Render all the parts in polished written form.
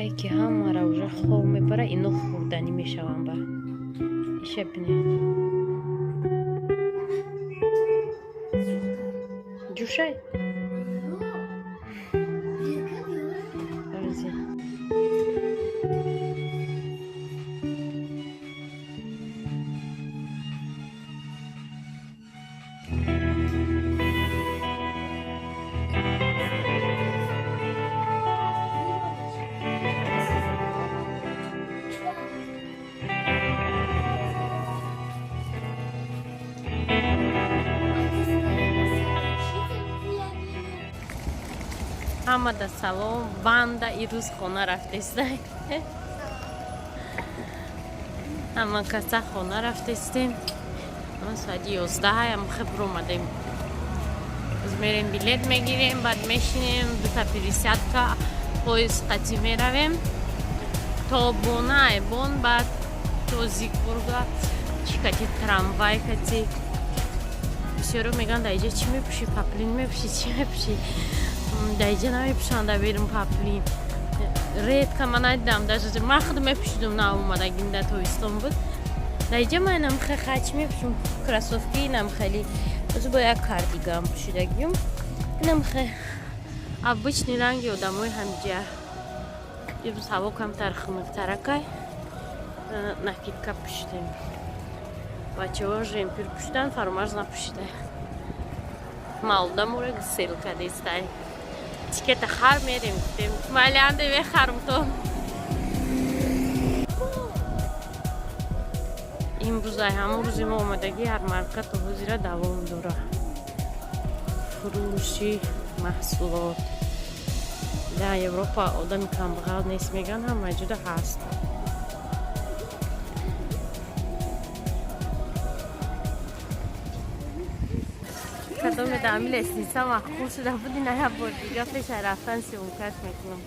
Кай ки ҳамаро уже хоб мебара, ино хӯрданӣ мешаванд ба. Иша бинед. Ҷӯшай? Ҳамада салом. Банда ирӯз хона рафтестай. Ҳама каса хона рафтестем. Соати 11 хебр омадем. Боз мерем, билет мегирем, баъд мешинем, дута пересадка, поезд қатӣ меравем то Бона, Бон, баъд то Зигбурга чӣ кати, трамвай кати. Бисёро мегӯянд, дар иҷа чӣ мепӯшӣ, паплин мепӯшӣ, чӣ мепӯшӣ? Дар иҷа намепӯшанд, дар берун паплин редко ман надидам. Даже ман худ мепӯшидум, наомадагим дар тобистон буд. Дар иҷа ман инам хач мепӯшум, кроссовки инам хеле боз бо як кардиган пӯшидагим, инам хе обычный ранги одамои ҳамиҷа. Имрӯз ҳаво камтар хунуктаракай, накидка пӯшидем. Бачаҳо жемпир пӯшиданд, Фаромарз напӯшида. Малдамура сел кадестай. Тикета хар мерем, гуфтем, майли, анде мехарм. То имрӯз ай ҳамон рӯзи мо омадагӣ ярмарка то ҳозира давом дора, фурӯши маҳсулот. Дар Европа одами камбағал нест, мегӯянд, ҳама ҷуда ҳаст. Кадоме дар ҳами лестница маъқул шуда буди, на як бор дига пеша рафтан съёмка ш мекунам.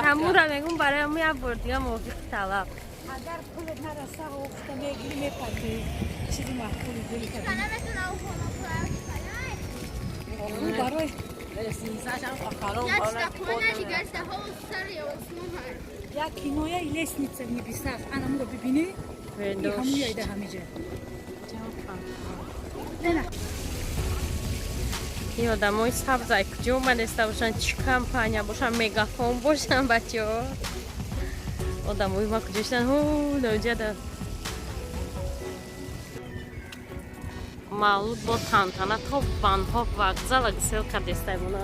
Ҳамура мегум, барои ҳаму як бор дига мувофиқи талаб. Агар пулет нараса, офта мегири, мепартои чизи маъқули гули барои як кинояи «Лестница в небесах», анамуро бибинӣ, ҳамуяйда ҳамиҷа. Ин одамои сабз ай куҷо омадаиста бошанд, чӣ компания бошанд, Мегафон бошанд? Бачаҳо, одамои ма куҷо шуданд? Ноҷада Мавлуд бо тантана то Банҳоф вокзала гусел кардестаймона.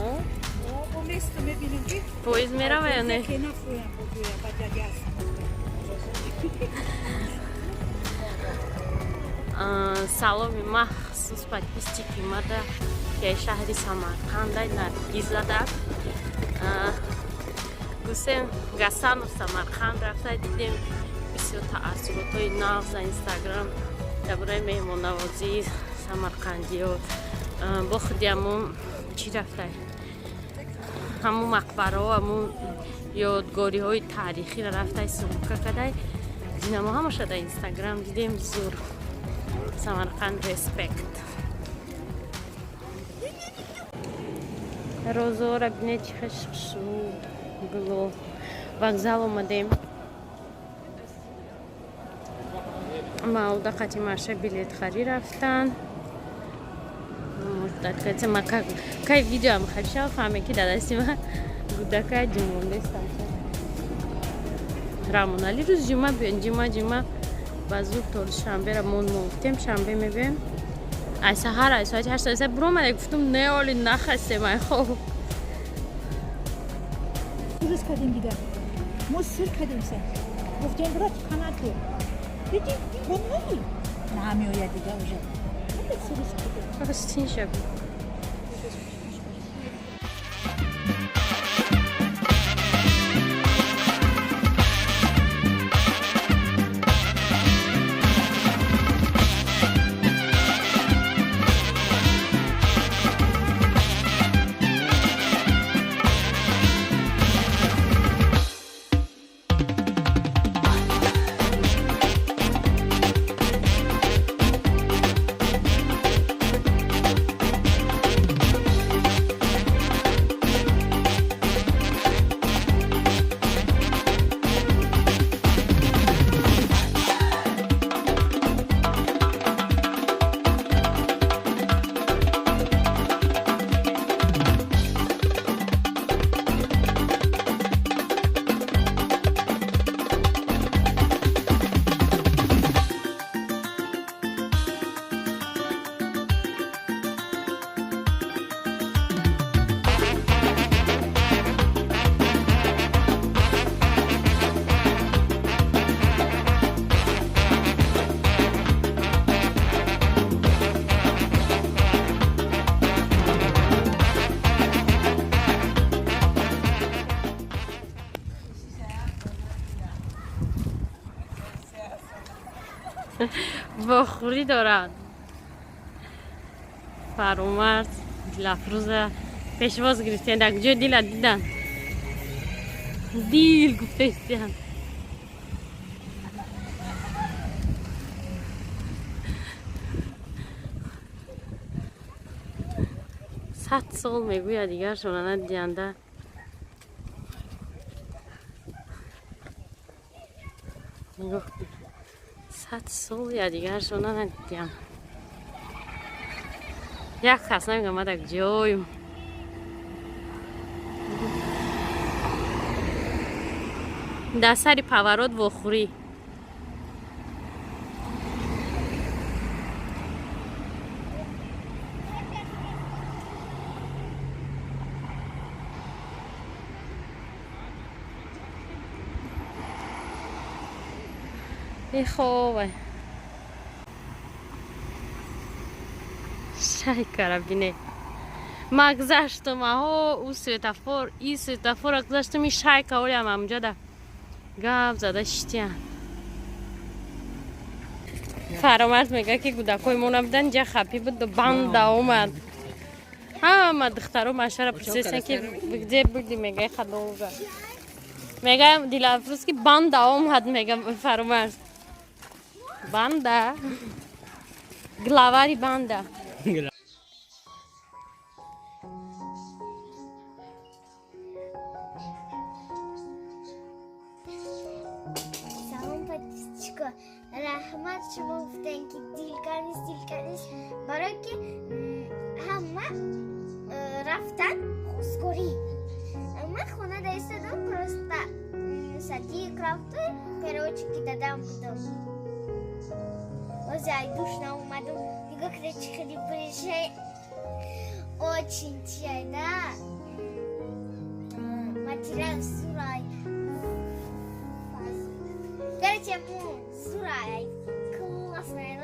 Место мебинем ки Поезд мерава ё не? Ки нафурӯям, бо ҷоя баъд як яс. Саломи махсус подписчик и мада, ки шаҳри Самарқандай, Наргизада. Гусем Гасанов Самарқанд рафта дидем, бисёр таассуротҳои нағз дар Инстаграм дар бораи меҳмоннавозии самарқандиё. Бо худи ҳамун чӣ рафта, ҳамун мақбараҳо, ҳамун ёдгориҳои таърихиро рафтай, съёмка кадай. Динамо ҳамаша дар Инстаграм дидем. Зур, Самарқанд, респект. Розора бинед, чӣ хушрӯ гуло. Вокзал омадем. Мауда қати маша билетхарӣ рафтан. Ма кай видеоам харишава, фаҳме ки дар дасти ма гудакай ҷумондестам. Рамонали рӯзи ҷумъа биён, ҷумъа, ҷумъа ба зур то шанбера мон. Мо гуфтем, шанбе мебиёем. Ай саҳар, ай соати 8 са буромада, гуфтум, не, оли нахастем, ай хоб. Рӯз кардем, дига мо сир кардем, са гуфтем, брат, қанат диди бомои намеояд дига, уже сирис кардем. Ростин шаби. Вохӯрӣ дорад. Фаромарз Дилафрӯза пешвоз гирифтиянд. Дар куҷои дила дидан? Дил гуфтаистиянд. Сад сол мегӯяд, дигаршона надиҳанда. Нигоҳ кун, 100 сол я дигаршона надидиям. Як кас намегӯям, ма дар ҷоюм. Дар сари поворот вохӯрӣ. Иховай. Шай карабине. Ма гузаштам, аҳо, ӯ светофор, и светофора гузаштам, и шайка олиам амҷада гап зада шитиян. Фаромарз мега, ки кӯдакҳои мо набудан, ҷа хапӣ буд, банда омад. Ҳама духтаро машвара пурсидастан, ки где были, мега, хадолга. Мега Дилафрӯз, ки банда омад, мега Фаромарз. Банда. Главари банда. Салом, подписчико. Раҳмат, шумо гуфтан, ки дилканис, дилканис, барое ки ҳама рафтан хостгорӣ. Ман хона да истодам, просто садик рафту, переводчики дадам будам. Озе ай душ наомадам. Нигоҳ кунед, чӣ хеле приезжай. Очень чай, да? Материал сурай. Короче, му зурай. Классная.